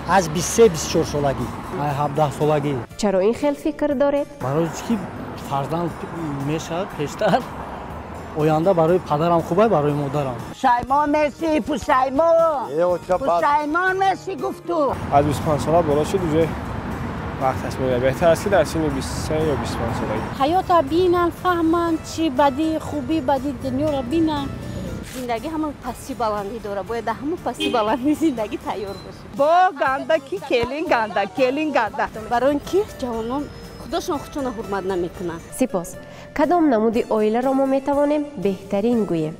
Аз 23-24 солагӣ. 17 солагӣ. Чаро ин хел фикр доред? Барои ки фарзанд мешавад пештар, оянда барои падарам хуб, барои модарам. Пушаймон мешӣ, пушаймон. Пушаймон мешӣ гуфту. Аз 25 сола боло шуд, уже вақташ меояд. Беҳтар аст ки дар синни 23 ё 25 солагӣ. Ҳаётро бинанд, фаҳманд, чӣ бадӣ, хубӣ, бадӣ дунёро бинанд. Зиндагӣ ҳамон пастӣ баландӣ дорад, бояд дар ҳамон пастӣ баландӣ зиндагӣ тайёр бошӣ. Бо ганда ки келин ганда, келин ганда. Барои ки ҷавонон худошон худшонро ҳурмат намекунанд. Сипос. Кадом намуди оиларо мо метавонем беҳтарин гӯем?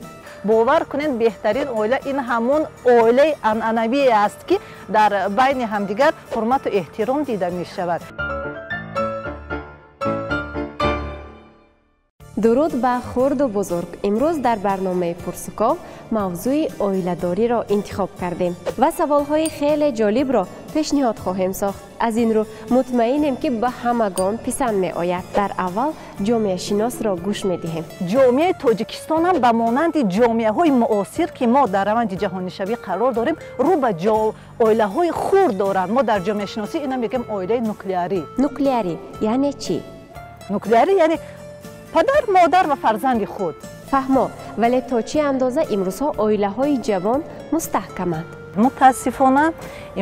Бовар кунед, беҳтарин оила ин ҳамон оилаи анъанавие аст, ки дар байни ҳамдигар ҳурмату эҳтиром дида мешавад. Дуруд ба хурду бузург. Имрӯз дар барномаи Пурсуков мавзӯи оиладориро интихоб кардем ва саволҳои хеле ҷолибро пешниҳод хоҳем сохт. Аз ин рӯ мутмаинем, ки ба ҳамагон писанд меояд. Дар аввал ҷомеашиносро гӯш медиҳем. Ҷомеаи Тоҷикистон ҳам ба монанди ҷомеаҳои муосир, ки мо дар раванди ҷаҳонишавӣ қарор дорем, рӯ ба оилаҳои хурд доранд. Мо дар ҷомеашиносӣ ина мегӯем оилаи нуклеарӣ. Нуклеарӣ яъне чӣ? Нуклеарӣ яъне падар, модар ва фарзанди худ. Фаҳмо, вале то чӣ андоза имрӯзҳо оилаҳои ҷавон мустаҳкаманд? Мутаассифона,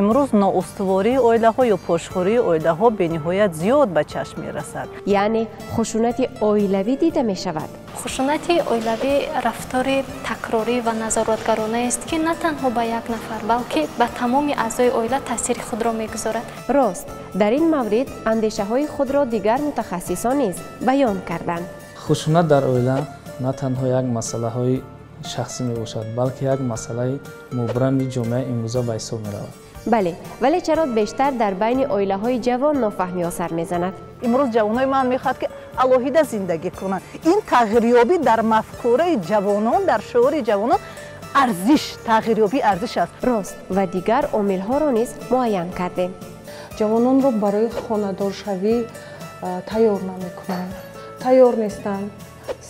имрӯз ноустувории оилаҳо ё пошхӯрии оилаҳо бениҳоят зиёд ба чашм мерасад. Яъне хушунати оилавӣ дида мешавад. Хушунати оилавӣ рафтори такрорӣ ва назоратгаронаест, ки на танҳо ба як нафар, балки ба тамоми аъзои оила таъсири худро мегузорад. Рост, дар ин маврид андешаҳои худро дигар мутахассисон низ баён карданд. Хушунат дар оила на танҳо як масъалаҳои шахсӣ мебошад, балки як масъалаи мубрами ҷомеаи имрӯза ба ҳисоб меравад. Бале, вале чаро бештар дар байни оилаҳои ҷавон нофаҳмиҳо сар мезанад? Имрӯз ҷавонои ман мехоҳад, ки алоҳида зиндагӣ кунанд. Ин тағйирёбӣ дар мафкураи ҷавонон, дар шуури ҷавонон арзиш, тағйирёбии арзиш аст. Рост, ва дигар омилҳоро низ муайян кардем. Ҷавононро барои хонадоршавӣ тайёр намекунанд, тайёр нестанд,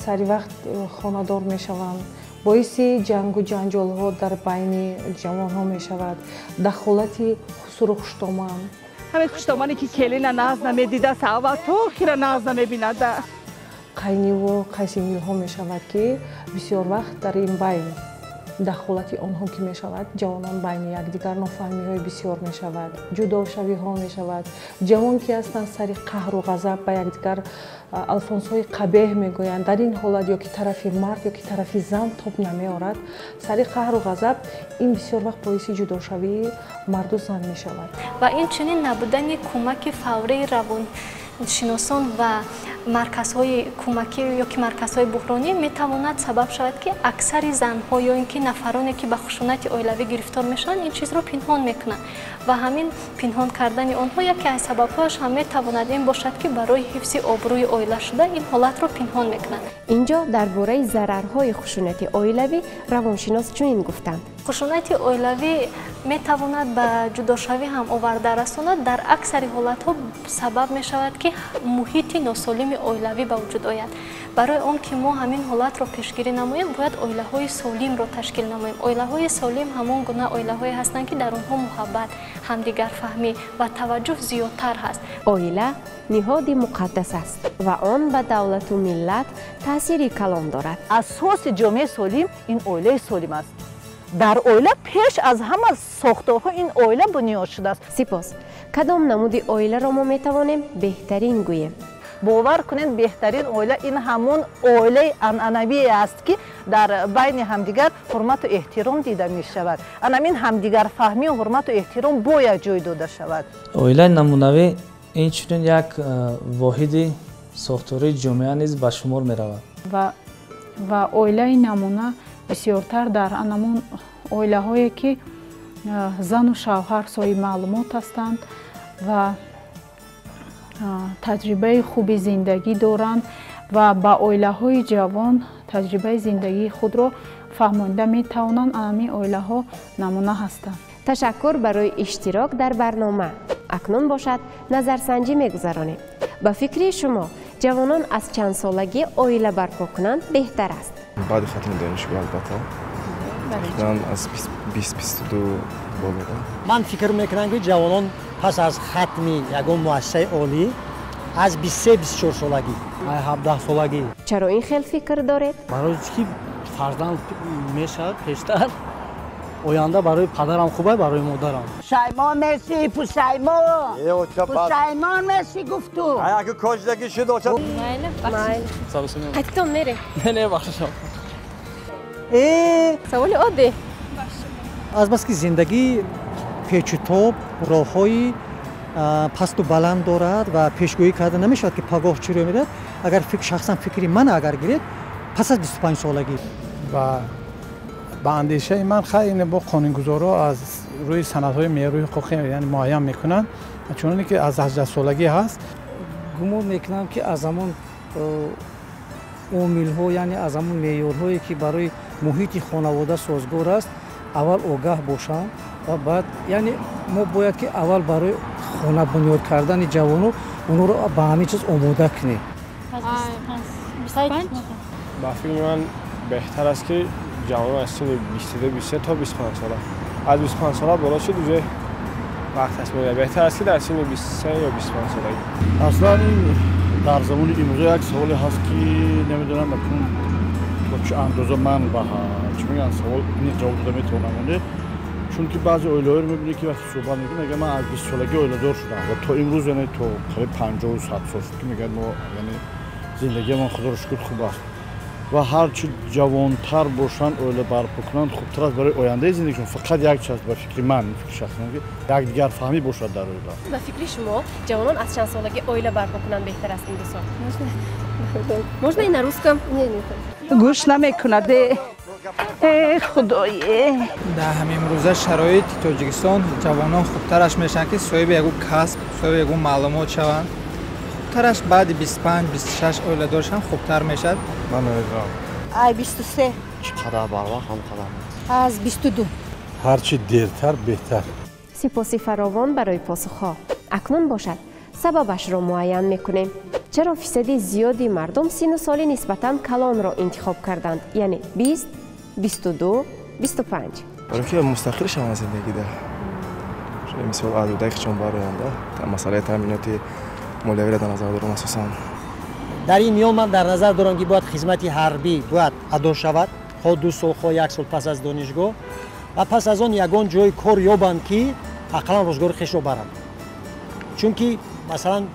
сари вақт хонадор мешаванд. Боиси ҷангу ҷанҷолҳо дар байни ҷавонҳо мешавад, дахолати хусуру хуштоман. Ҳамин хуштомане ки келина нағз намедида, аввал то охира нағз намебинада. Қайниву қайсингилҳо мешавад, ки бисёр вақт дар ин байн дахолати онҳо ки мешавад, ҷавонон байни якдигар нофаҳмиҳои бисёр мешавад, ҷудошавиҳо мешавад. Ҷавон ки ҳастанд, сари қаҳру ғазаб ба якдигар алфонсҳои қабеҳ мегӯянд. Дар ин ҳолат ё ки тарафи мард, ё ки тарафи зан тоб намеорад. Сари қаҳру ғазаб ин бисёр вақт боиси ҷудошавии марду зан мешавад. Ва инчунин набудани кӯмаки фаврии равоншиносон ва марказҳои кӯмакӣ ё ки марказҳои буҳронӣ метавонад сабаб шавад, ки аксари занҳо ё ин ки нафароне, ки ба хушунати оилавӣ гирифтор мешаванд, ин чизро пинҳон мекунанд. Ва ҳамин пинҳон кардани онҳо яке аз сабабҳояш ҳам метавонад ин бошад, ки барои ҳифзи обрӯи оила шуда ин ҳолатро пинҳон мекунанд. Инҷо дар бораи зарарҳои хушунати оилавӣ равоншинос чунин гуфтанд. Хушунати оилавӣ метавонад ба ҷудошавӣ ҳам оварда расонад. Дар аксари ҳолатҳо сабаб мешавад, ки муҳити носолими оилавӣ ба вуҷуд ояд. Барои он ки мо ҳамин ҳолатро пешгирӣ намоем, бояд оилаҳои солимро ташкил намоем. Оилаҳои солим ҳамон гуна оилаҳое ҳастанд, ки дар онҳо муҳаббат, ҳамдигарфаҳмӣ ва таваҷҷӯҳ зиёдтар ҳаст. Оила ниҳоди муқаддас аст ва он ба давлату миллат таъсири калон дорад. Асоси ҷомеаи солим ин оилаи солим аст. Дар оила пеш аз ҳама сохторҳо ин оила бунёд шудааст. Сипос. Кадом намуди оиларо мо метавонем беҳтарин гӯем? Бовар кунед, беҳтарин оила ин ҳамон оилаи анъанавие аст, ки дар байни ҳамдигар ҳурмату эҳтиром дида мешавад. Анамин ҳамдигарфаҳмию ҳурмату эҳтиром бояд ҷой дода шавад. Оилаи намунавӣ инчунин як воҳиди сохтории ҷомеа низ ба шумор меравад. Ва оилаи намуна бисёртар дар анамон оилаҳое, ки зану шавҳар соҳиби маълумот ҳастанд ва таҷрибаи хуби зиндагӣ доранд ва ба оилаҳои ҷавон таҷрибаи зиндагии худро фаҳмонида метавонанд. Анамин оилаҳо намуна ҳастанд. Ташаккур барои иштирок дар барнома. Акнун бошад назарсанҷӣ мегузаронем. Ба фикри шумо ҷавонон аз чанд солагӣ оила барпо кунанд беҳтар аст? Баъди хатми донишгоҳ албатта. Тақрибан аз 20-22. боло. Ман фикр мекунам, ки ҷавонон пас аз хатми ягон муассисаи олӣ аз 23-24 солагӣ, 17 солагӣ. Чаро ин хел фикр доред? Барои ки фарзанд мешавад пештар, оянда барои падарам хубай, барои модарам. Пушаймон меши, пушаймон. Пушаймон меши, гуфту. Аки кождаги шуд оча. Майли, майли. Қайтитон мере? Не, не, бахшишам. Саволи оддӣ. Азбаски зиндагӣ печутоб, роҳҳои пасту баланд дорад ва пешгӯӣ карда намешавад, ки пагоҳ чӣ рӯй медиҳад. Агар шахсан фикри ман агар гиред, пас аз 25 солагӣ. Ва ба андешаи ман, хайр, бо қонунгузорҳо аз рӯи санадҳои меъёрии ҳуқуқӣ, яъне муайян мекунанд, чуноне ки аз 18 солагӣ ҳаст. Гумон мекунам, ки аз ҳамон омилҳо, яъне аз ҳамон меъёрҳое, ки барои муҳити хонавода созгор аст, аввал огаҳ бошанд ва баъд, яъне мо бояд ки аввал барои хона бунёд кардани ҷавонон онҳоро ба ҳамин чиз омода кунем. Ба фикри ман, беҳтар аст, ки ҷавонон аз синни 22, 23 то 25 сола. Аз 25 сола боло шуд, уже вақташ меояд. Беҳтар аст, ки дар синни 23 ё 25 солагӣ. Аслан ин дар замони имрӯза як саволе ҳаст, ки намедонам акнун то чӣ андоза ман ба чӣ мегӯянд, савол ин ҷавоб дода метавонам, чунки баъзе оилаҳоро мебинед, ки вақте суҳбат мекунем, мегӯяд, ман аз 20 солагӣ оиладор шудам ва то имрӯз, яъне то қариб 50-у 100 сол шуд, ки мегӯяд, мо, яъне зиндагиамон, худоро шукр, хуб аст. Ва ҳарчи ҷавонтар бошанд, оила барпо кунанд, хубтар аст барои ояндаи зиндагишон. Фақат як чиз, ба фикри ман, фикри шахсиам, ки якдигарфаҳмӣ бошад дар оила. Ба фикри шумо, ҷавонон аз чанд солагӣ оила барпо кунанд беҳтар аст ин дусол? Можно и на русском. Гӯш намекунад, э худое. Дар ҳамимрӯза шароити Тоҷикистон ҷавонон хубтараш мешаванд, ки соҳиби ягон касб, соҳиби ягон маълумот шаванд. Хубтараш баъди 25-26 оиладор шаванд, хубтар мешавад. Ман намедонам. Ай 23. Чӣ қадар барвақт, ҳам қадар. Аз 22. Ҳарчи дертар, беҳтар. Сипоси фаровон барои посухҳо. Акнун бошад, сабабашро муайян мекунем. Чаро фисади зиёди мардум синну соли нисбатан калонро интихоб карданд, яъне 20, 22, 25? Барои ки мустақил шаванд зиндагида, мисол, аз уҳдаи худшон бароянда. Масъалаи таъминоти молиявиро дар назар дорам асосан. Дар ин миён ман дар назар дорам, ки бояд хизмати ҳарбӣ бояд адо шавад, хоҳ 2 сол, хоҳ як сол пас аз донишгоҳ, ва пас аз он ягон ҷои кор ёбанд, ки ақаллан рӯзгори хешро баранд, чунки масалан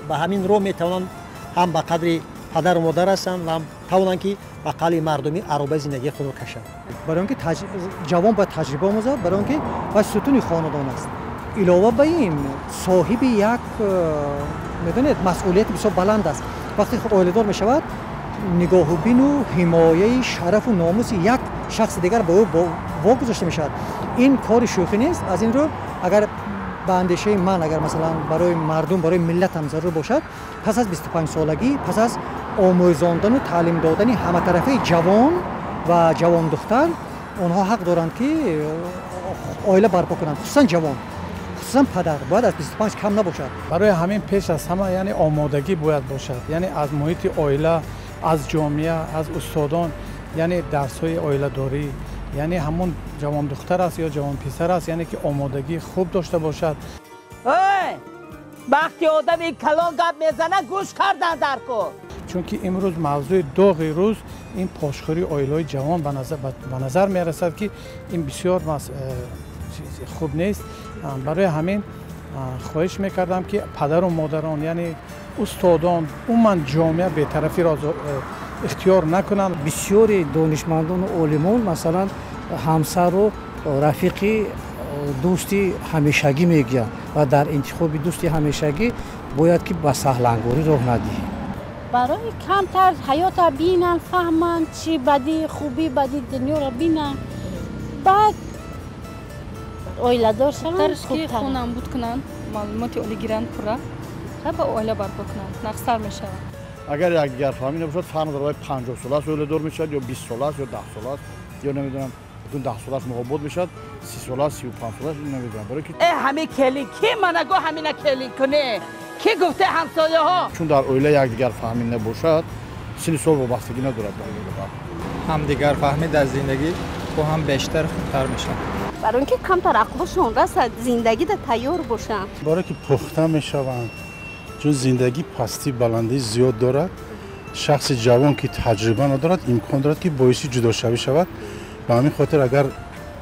ба ҳамин роҳ метавонанд ҳам ба қадри падару модар ҳастанд ва ҳам тавонанд, ки ба қавли мардумӣ аробаи зиндагии худро кашанд. Барои он ки ҷавон бояд таҷриба омӯзад, барои он ки вай сутуни хонадон аст. Илова ба ин, соҳиби як медонед, масъулияти бисёр баланд аст. Вақте оиладор мешавад, нигоҳубину ҳимояи шарафу номуси як шахси дигар ба ӯ вогузошта мешавад. Ин кори шӯхӣ нест. Аз ин рӯ, агар ба андешаи ман, агар масалан барои мардум, барои миллатам зарур бошад, пас аз 25 солагӣ, пас аз омӯзондану таълим додани ҳаматарафаи ҷавон ва ҷавондухтар, онҳо ҳақ доранд, ки оила барпо кунанд. Хусусан ҷавон, хусусан падар бояд аз 25 кам набошад. Барои ҳамин пеш аз ҳама, яъне омодагӣ бояд бошад, яъне аз муҳити оила, аз ҷомеа, аз устодон, яъне дарсҳои оиладорӣ, яъне ҳамон ҷавондухтар аст ё ҷавонписар аст, яъне ки омодагии хуб дошта бошад. Ой, вақти одами калон гап мезана, гӯш кардан дар кор. Чунки имрӯз мавзӯи доғи рӯз ин пошхӯрии оилаҳои ҷавон ба назар мерасад, ки ин бисёр хуб нест. Барои ҳамин хоҳиш мекардам, ки падару модарон, яъне устодон, умуман ҷомеа бетарафиро ихтиёр накунанд. Бисёри донишмандону олимон, масалан, ҳамсару рафиқи дӯсти ҳамешагӣ мегӯянд ва дар интихоби дӯсти ҳамешагӣ бояд ки ба саҳлангорӣ роҳ надиҳем. Барои камтар ҳаёта бинанд, фаҳманд, чӣ бадӣ, хубӣ, бадӣ дунёро бинанд, баъд оиладор шаванд. Ки хонам буд кунанд, маълумоти олӣ гиранд, пурра ба оила барпо кунанд, нақстар мешавад. Агар якдигарфаҳмӣ набошад, фарқ надорад, вай 50 сола аст оиладор мешавад ё 20 сола аст ё 10 сола аст, ё намедонам, 10 солаш муҳоббот мешавад, 30 сола аст, 35 сола аст, намедонам, барои ки Э, ҳами келин ки манаго, ҳамина келин куне ки гуфте ҳамсояҳо. Чун дар оила якдигарфаҳмӣ набошад, синни сол вобастагӣ надорад ба оила. Ҳамдигарфаҳмӣ дар зиндагӣ бо ҳам бештар хубтар мешавад. Барои ин ки камтар ақлашон расад, зиндагида тайёр бошанд. Барое ки пухта мешаванд, чун зиндагӣ пастӣ баландӣ зиёд дорад. Шахси ҷавон ки таҷриба надорад, имкон дорад ки боиси ҷудошавӣ шавад. Ба ҳамин хотир агар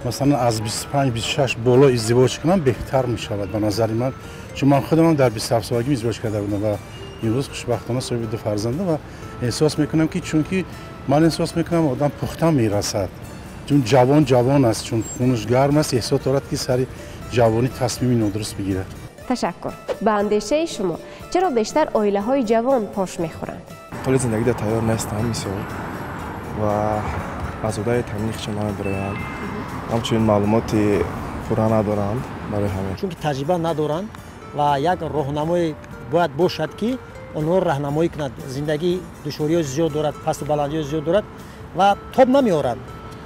масалан аз 25-26 боло издивоҷ кунам, беҳтар мешавад ба назари ман. Чун ман худам дар 27 солагӣ издивоҷ карда будам ва имрӯз хушбахтона соҳиби ду фарзандам ва эҳсос мекунам ки чунки ман эҳсос мекунам одам пухта мерасад. Чун ҷавон ҷавон аст, чун хунаш гарм аст, эҳсос дорад ки сари ҷавонӣ тасмими нодуруст бигирад. Ташаккур. Ба андешаи шумо чаро бештар оилаҳои ҷавон пош мехӯранд? Ҳоли зиндагида тайёр нестанд мисол ва аз уҳдаи таъмини худшон намебароянд, ҳамчунин маълумоти пурра надоранд барои ҳамин. Чунки таҷриба надоранд ва як роҳнамое бояд бошад ки онҳоро раҳнамоӣ кунад. Зиндагӣ душвориҳои зиёд дорад, пасту баландиҳои зиёд дорад ва тоб намеоранд.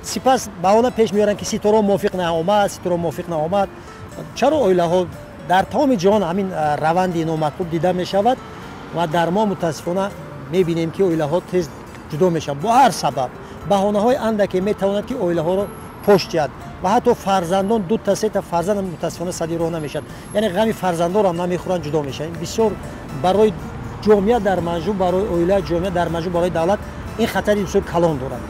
Сипас баҳона пеш меоранд ки ситораҳо мувофиқ наомад, ситораҳо мувофиқ наомад. Чаро оилаҳо дар тамоми ҷаҳон ҳамин раванди номатлуб дида мешавад ва дар мо мутаассифона мебинем ки оилаҳо тез ҷудо мешаванд бо ҳар сабаб. Баҳонаҳои андаке метавонад ки оилаҳоро пош диҳад ва ҳатто фарзандон дута сета фарзанд мутаассифона сади роҳ намешавад. Яъне ғами фарзандонро ҳам намехӯранд, ҷудо мешаванд. Бисёр барои ҷомеа дар маҷмӯъ, барои оила, ҷомеа дар маҷмӯъ, барои давлат ин хатари бисёр калон дорад.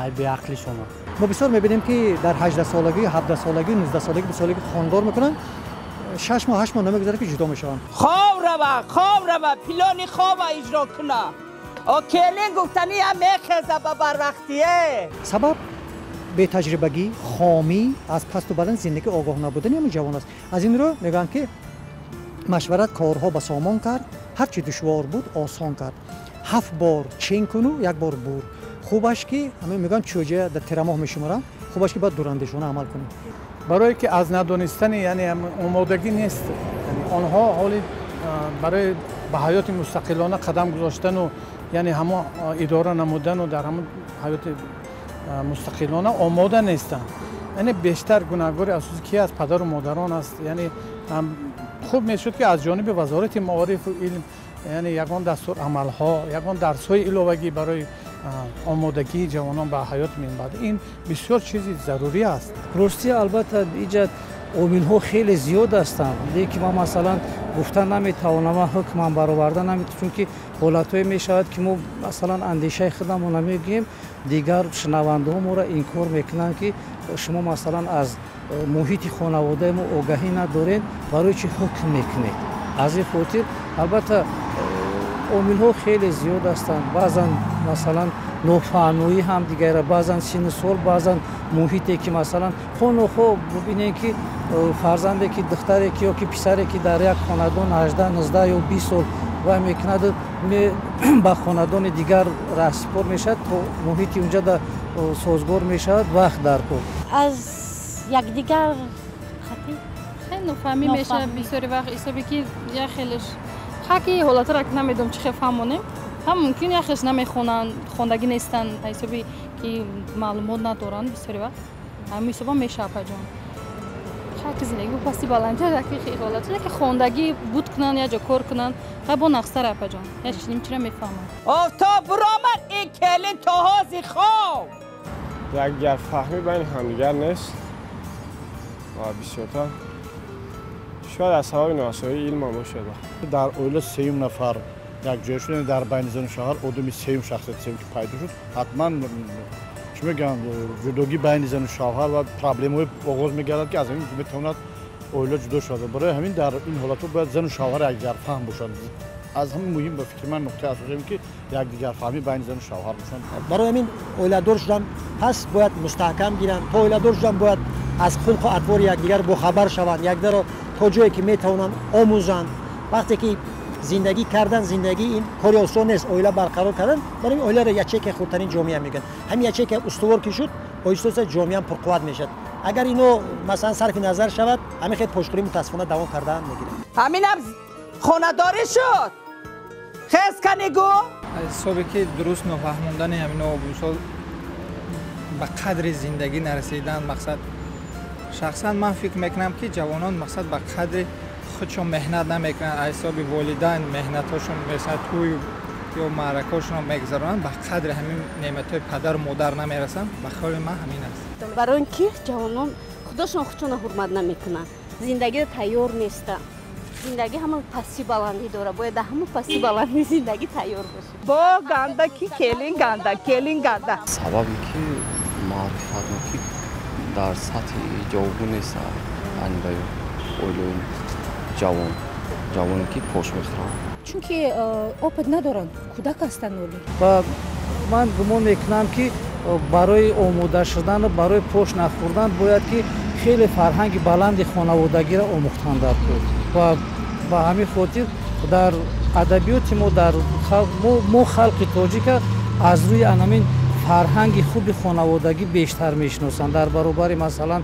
Ай беақлишона. Мо бисёр мебинем ки дар 18 солагӣ, 17 солагӣ, 19 солагӣ, 20 солагӣ хондор мекунанд, 6 моҳ 8 моҳ намегузарад ки ҷудо мешаванд. Хоб рава, хоб рава, плани хоба иҷро куна. О келин гуфтани ям мехеза ба барвақтие. Сабаб бетаҷрибагӣ, хомӣ, аз пасту баланд зиндагӣ огоҳ набудани ҳамин ҷавон аст. Аз ин рӯ мегӯянд ки машварат корҳо ба сомон кард, ҳарчи душвор буд осон кард. 7 бор чен куну, 1 бор бур. Хубаш ки ҳамин мегӯянд чӯҷа дар тирамоҳ мешуморанд, хубаш ки бояд дурандешона амал кунем. Барое ки аз надонистани, яъне омодагӣ нест, онҳо ҳоли барои ба ҳаёти мустақилона қадам гузоштану яъне ҳамон идора намудану дар ҳамон ҳаёти мустақилона омода нестанд. Яъне бештар гунаҳгори асосӣ ки аст? Падару модарон аст. Яъне хуб мешуд ки аз ҷониби вазорати маорифу илм яъне ягон дастурамалҳо, ягон дарсҳои иловагӣ барои омодагии ҷавонон ба ҳаёт минбаъд. Ин бисёр чизи зарурӣ аст. Ростӣ албатта иҷа омилҳо хеле зиёд ҳастанд, лекин ман масалан гуфта наметавонам, ман ҳукмам бароварда наметавонам, чунки ҳолатҳое мешавад ки мо масалан андешаи худамонро мегӯем, дигар шунавандаҳо моро инкор мекунанд ки шумо масалан аз муҳити хонаводаи мо огаҳӣ надоред, барои чӣ ҳукм мекунед? Аз ин хотир албатта омилҳо хеле зиёд ҳастанд. Баъзан масалан нофаҳмоӣ ҳамдигарра, баъзан синну сол, баъзан муҳите ки масалан хонохо бибинем ки фарзанде ки духтаре ки ё ки писаре ки дар як хонадон 18, 19 ё 20 сол вай мекунад, ба хонадони дигар раҳсипор мешавад, то муҳити унҷа созгор мешавад, вақт дар кор. Аз якдигар хеле нофаҳмӣ мешавад бисёри вақт, ҳисоби ки як хелеш хаки ҳолатро ки намедонам чӣ хел фаҳмонем, ҳам мумкин як хелеш намехонанд, хондагӣ нестанд, ҳисоби ки маълумот надоранд бисёри вақт, ҳамин ҳисоба мешавад апаҷон. Хаки зиндагӣ пасти баландӣ ки ҳолат ки хондагӣ буд кунанд, як ҷо кор кунанд, хай бо нақстар апаҷон, як чизим чира мефаҳманд. Офтоб буромад, ин келин то ҳозир хоб. Якдигарфаҳмӣ байни ҳамдигар нест ва бисёртар шояд аз сабаби норасоии илм ҳам бошад. Дар оила сеюм нафар якҷоя шуд, дар байни зану шавҳар одами сеюм, шахсияти сеюм ки пайдо шуд, ҳатман чӣ мегӯянд, ҷудогӣ байни зану шавҳар ва проблемаҳои оғоз мегардад ки аз ҳамин метавонад оила ҷудо шавад. Барои ҳамин дар ин ҳолатҳо бояд зану шавҳар якдигарфаҳм бошанд. Аз ҳамин муҳим ба фикри ман нуқтаи асосӣ ин ки якдигарфаҳмӣ байни зану шавҳар бошанд. Барои ҳамин оиладор шудан пас бояд мустаҳкам гиранд, то оиладор шудан бояд аз хулқу атвори якдигар бохабар шаванд, якдигарро то ҷое ки метавонанд омӯзанд. Вақте ки зиндагӣ кардан, зиндагӣ ин кори осон нест, оила барқарор кардан, барои ин оиларо ячейкаи хурдтарин ҷомеа мегӯянд. Ҳамин ячейка устувор ки шуд, оҳиста оҳиста ҷомеаам пурқувват мешавад. Агар ино масалан сарфи назар шавад, ҳамин хел пошхӯрӣ мутаассифона давом кардан мегирад. Ҳаминам хонадорӣ шуд. Хез кани гӯ? Аз ҳисобе ки дуруст нофаҳмондани ҳамино, мисол ба қадри зиндагӣ нарасидан, мақсад шахсан ман фикр мекунам ки ҷавонон мақсад ба қадри худшон меҳнат намекунанд, аз ҳисоби волидайн меҳнатҳошон мерасанд, тӯй ё маъракаҳошонро мегузаронанд, ба қадри ҳамин неъматҳои падару модар намерасанд. Ба хаёли ман ҳамин аст. Барои ин ки ҷавонон худо Худошон худшонро ҳурмат намекунанд. Зиндагиро тайёр нестанд. Зиндагӣ ҳама пасти баландӣ дорад, бояд дар ҳама пасти баландӣ зиндагӣ тайёр бошад. Бо ганда ки келин ганда, келин ганда. Сабабе ки маърифатнокӣ дар сатҳи ҷавобгӯ нест, яъне ба оилаи ҷавон, ҷавоне ки пош мехӯранд. Чунки опыт надоранд, кӯдак ҳастанд олӣ. Ва ман гумон мекунам, ки барои омода шудану барои пош нахӯрдан бояд ки хеле фарҳанги баланди хонаводагиро омӯхтан дар кор. Ва ба ҳамин хотир дар адабиёти мо, дар мо халқи тоҷика аз рӯи анамин фарҳанги хуби хонаводагӣ бештар мешиносанд. Дар баробари масалан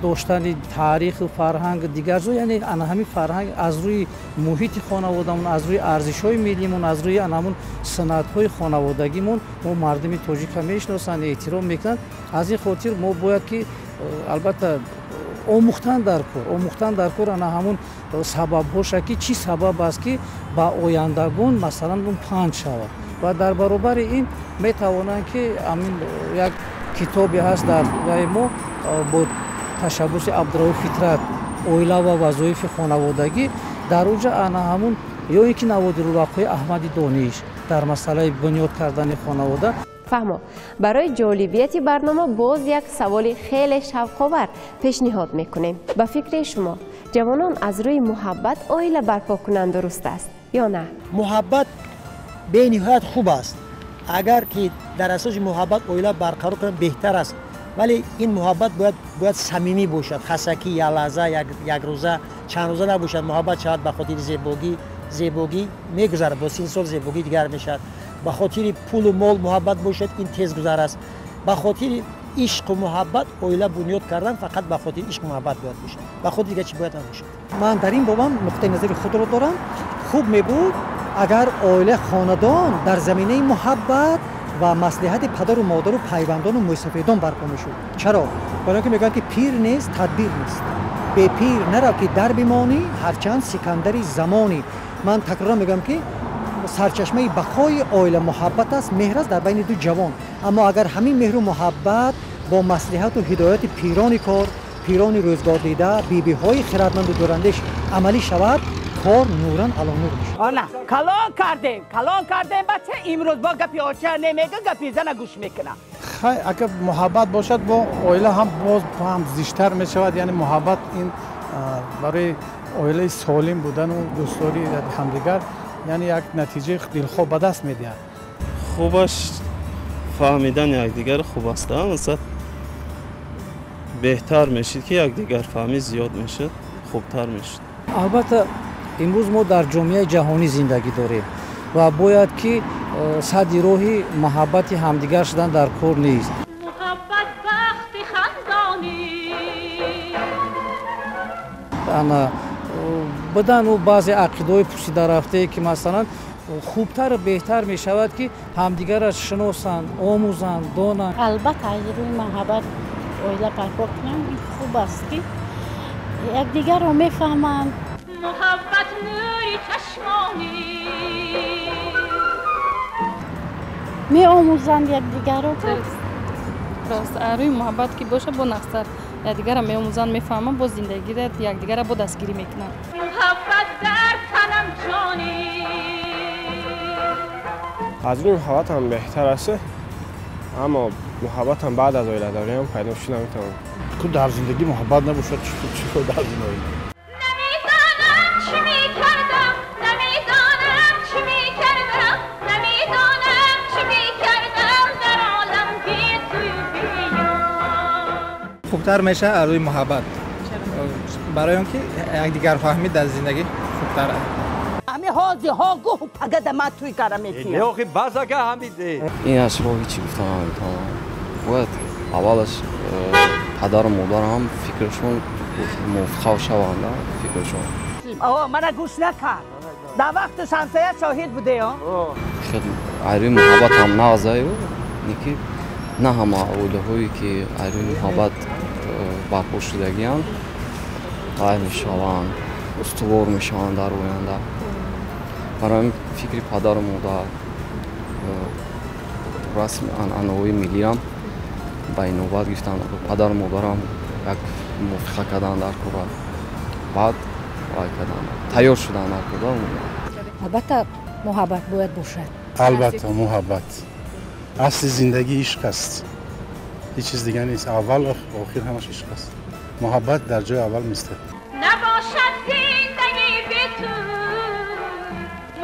доштани таъриху фарҳанг дигар ҷо, яъне ана ҳамин фарҳанг аз рӯи муҳити хонаводамон, аз рӯи арзишҳои миллимон, аз рӯи ана ҳамун суннатҳои хонаводагимон мо мардуми тоҷика мешиносанд, эҳтиром мекунанд. Аз ин хотир мо бояд ки албатта омӯхтан дар кор, омӯхтан дар кор ана ҳамун сабабҳоша, ки чӣ сабаб аст, ки ба ояндагон масалан он панд шавад. Ва дар баробари ин метавонанд ки ҳамин як китобе ҳаст дар ваи мо бо ташаббуси Абдурауф Фитрат, оила ва вазоифи хонаводагӣ, дар он ҷа ана ҳамун ё ин ки наводирулвақои Аҳмади Дониш дар масъалаи бунёд кардани хонавода. Фаҳмо, барои ҷолибияти барнома боз як саволи хеле шавқовар пешниҳод мекунем. Ба фикри шумо, ҷавонон аз рӯи муҳаббат оила барпо кунанд дуруст аст ё на? Муҳаббат бениҳоят хуб аст. Агар ки дар асоси муҳаббат оила барқарор кунанд беҳтар аст, вале ин муҳаббат бояд самимӣ бошад, хасакӣ, як лаҳза, як рӯза, чанд рӯза набошад. Муҳаббат шавад ба хотири зебогӣ, зебогӣ мегузарад, бо 30 сол зебогӣ дигар мешавад. Ба хотири пулу мол муҳаббат бошад, ин тезгузар аст. Ба хотири ишқу муҳаббат оила бунёд кардан фақат ба хотири ишқу муҳаббат бояд бошад, ба хотири дигар чӣ бояд набошад. Ман дар ин бобам нуқтаи назари худро дорам. Хуб мебуд агар оила, хонадон дар заминаи муҳаббат ва маслиҳати падару модару пайвандону мӯйсафедон барпо мешуд. Чаро? Барои он ки мегӯянд, ки пир нест, тадбир нест. Бепир нарав, ки дар бимонӣ, ҳарчанд сикандари замонӣ. Ман такроран мегӯям, ки сарчашмаи бақои оила муҳаббат аст, меҳр аст дар байни ду ҷавон. Аммо агар ҳамин меҳру муҳаббат бо маслиҳату ҳидояти пирони кор, пирони рӯзгордида, бибиҳои хиратманду дурандеш амалӣ шавад, кор нуран ало нур мешавад. Ана калон кардем, калон кардем бача, имрӯз бо гапи оча немега, гапи зана гӯш мекунам. Хай, агар муҳаббат бошад, бо оила ҳам боз ҳам зиштар мешавад. Яъне муҳаббат ин барои оилаи солим будану дӯстдории ҳамдигар, яъне як натиҷаи дилхоҳ ба даст медиҳад. Хубаш фаҳмидани якдигар хуб аст. Масалан беҳтар мешид, ки якдигарфаҳмӣ зиёд мешуд, хубтар мешуд. Албатта имрӯз мо дар ҷомеаи ҷаҳонӣ зиндагӣ дорем ва бояд ки садди роҳи муҳаббати ҳамдигар шудан дар кор нест. Муҳаббат бахти хандонӣ. Ана будану баъзе ақидаҳои пӯсидарафтае, ки масалан хубтару беҳтар мешавад, ки ҳамдигарро шиносанд, омӯзанд, донанд. Албатта аз рӯи муҳаббат оила барпо кунанд ин хуб аст, ки якдигарро мефаҳманд. Муҳаббат нури чашмонӣ. Меомӯзанд якдигарро. Рост, аз рӯи муҳаббат ки бошад, бо нақсар якдигарро меомӯзанд, мефаҳманд, бо зиндагиро якдигарро бо дастгирӣ мекунанд. Муҳаббат дар танам ҷонӣ. Аз рӯи муҳаббат ҳам беҳтар аст, аммо муҳаббат ҳам баъд аз оиладорӣ ҳам пайдо шуда наметавонад. Ку дар зиндагӣ муҳаббат набошад, чӣ фоида аз ин оила? Намедонам чӣ мекардам, намедонам чӣ мекардам, намедонам чӣ мекардам дар олам бе тую бе ёр. Хубтар мешавад аз рӯи муҳаббат, барои он ки якдигарфаҳмӣ дар зиндагӣ хубтар аст. Ҳами ҳозиҳо гӯ пагада ман туй кара метиям. Охи бас ака ҳамиде. Ин аз роҳи чӣ гуфтан наметавонам. Бояд аввалаш падару модар ҳам фикрашон мувофиқ шаванд, фикрашон. О, мана гӯш накард. Дар вақти ҳамсоя шоҳид будеё? Хеле айрӯи муҳаббат ҳам нағзаю, леки на ҳама оилаҳое ки айрӯи муҳаббат барпо шудагианд, ғайр мешаванд, устувор мешаванд дар оянда. Барои фикри падару модар, расми анъанаҳои миллиам Ба инобат гирифтан падару модарам як мувофиқа кардан дар кора, баъд вай кардан, тайёр шудан дар кора. Албатта, муҳаббат бояд бошад. Албатта, муҳаббат асли зиндагӣ, ишқ аст, ҳеҷ чиз дигар нест. Аввал, охир ҳамаш ишқ аст. Муҳаббат дар ҷои аввал меистад. Набошад зиндагӣ бе ту,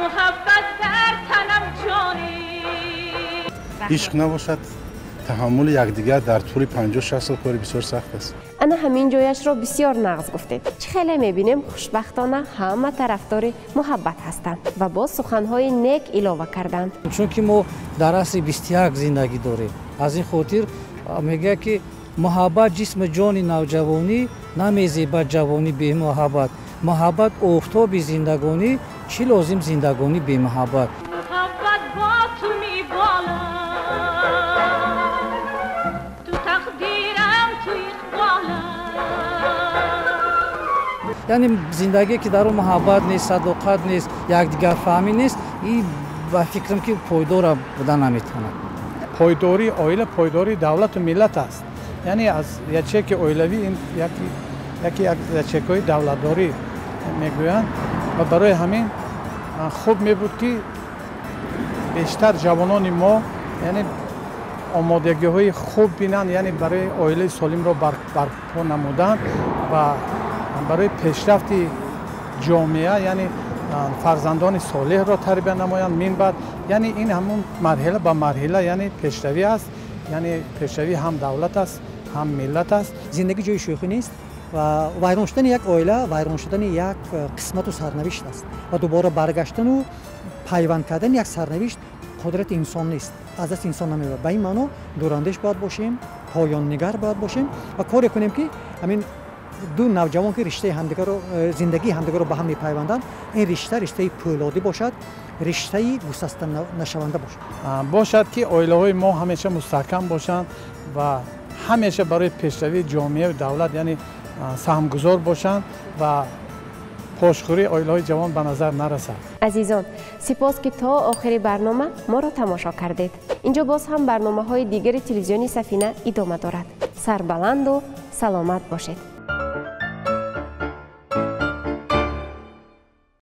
муҳаббат дар танам ҷонӣ. Ишқ набошад, таҳаммули якдигар дар тӯли 50-60 сол кори бисёр сахт аст. Ана ҳамин ҷояшро бисёр нағз гуфтед. Чӣ хеле мебинем, хушбахтона ҳама тарафдори муҳаббат ҳастанд ва боз суханҳои нек илова карданд. Чунки мо дар асри 21 зиндагӣ дорем, аз ин хотир мегӯяд, ки муҳаббат ҷисми ҷони навҷавонӣ, намезебад ҷавонӣ бемуҳаббат. Муҳаббат офтоби зиндагонӣ, чӣ лозим зиндагонӣ бемуҳаббат. Муҳаббат бо ту меболад, ту тақдирам, ту иқболам. Яъне зиндагие, ки дар он муҳаббат нест, садоқат нест, якдигарфаҳмӣ нест, и ба фикрам, ки пойдора буда наметавонад. Пойдории оила пойдории давлату миллат аст. Яъне аз ячейки оилавӣ ин яке аз ячейкаҳои давлатдорӣ мегӯянд ва барои ҳамин хуб мебуд, ки бештар ҷавонони мо, яъне, омодагиҳои хуб бинанд, яъне барои оилаи солимро барпо намудан ва барои пешрафти ҷомеа, яъне фарзандони солеҳро тарбия намоянд минбаъд. Яъне ин ҳамун марҳила ба марҳила, яъне пешравӣ аст, яъне пешравӣ ҳам давлат аст, ҳам миллат аст. Зиндагӣ ҷои шӯхӣ нест ва вайрон шудани як оила вайрон шудани як қисмату сарнавишт аст ва дубора баргаштану пайванд кардани як сарнавишт қудрати инсон нест, аз дасти инсон намеояд. Ба ин маъно дурандеш бояд бошем, поённигар бояд бошем ва коре кунем, ки ҳамин ду навҷавон, ки риштаи ҳамдигарро, зиндагии ҳамдигарро ба ҳам мепайванданд, ин ришта риштаи пӯлодӣ бошад, риштаи гусаста нашаванда бошад. Бошад, ки оилаҳои мо ҳамеша мустаҳкам бошанд ва ҳамеша барои пешравии ҷомеаю давлат, яъне, саҳмгузор бошанд ва пошхӯрии оилаҳои ҷавон ба назар нарасад. Азизон, сипос, ки то охири барнома моро тамошо кардед. Инҷо боз ҳам барномаҳои дигари телевизиони Сафина идома дорад. Сарбаланду саломат бошед.